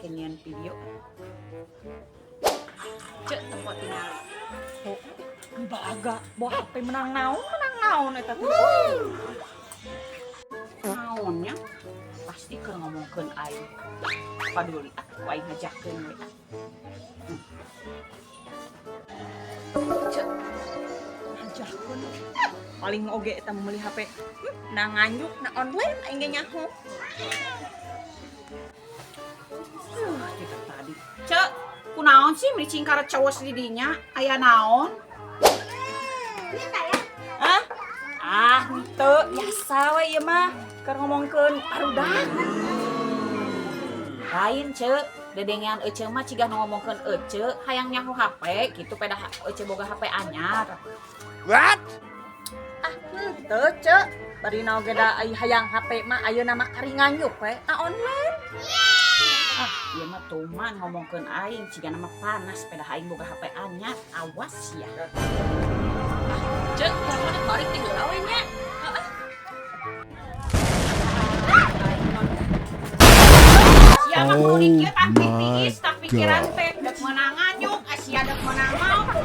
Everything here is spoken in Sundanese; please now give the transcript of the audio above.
Engke nyieun video. Cek tempo tingali. Oh, baga bawa HP menang naon eta teh. Naonnya? Pasti keur ngomongkeun aing. Paduli ah, ku aing ngajakeun we ah. Cek. Ngajakeun. Paling oge eta meuli HP. Na nganyuk, na online aing ge nyaho. Kita tadi. Cek, kunaon sih meni cingkara cowos di dinya? Aya naon? Hah? Ah, henteu biasa we ieu mah. Keur ngomongkeun barudak. Lain, Cek, dedengean Ece mah ciga nu ngomongkeun Ece hayang nyaho HP gitu, pedah Ece boga HP anyar. What? Ah, henteu, Cek. Bari oge da ai hayang HP mah ayeuna mah kari nganyuk we, na online. Ah, ieu mah tuman ngomongkeun aing ciga mah panas pedah aing boga HP anyar. Awas ya. Cek, kumaha balik ti heula we nya. Sia mah kudu Oh kieu tah my tiis tah pikiran God. teh dek meunang nganyuk, sia dek meunang mau.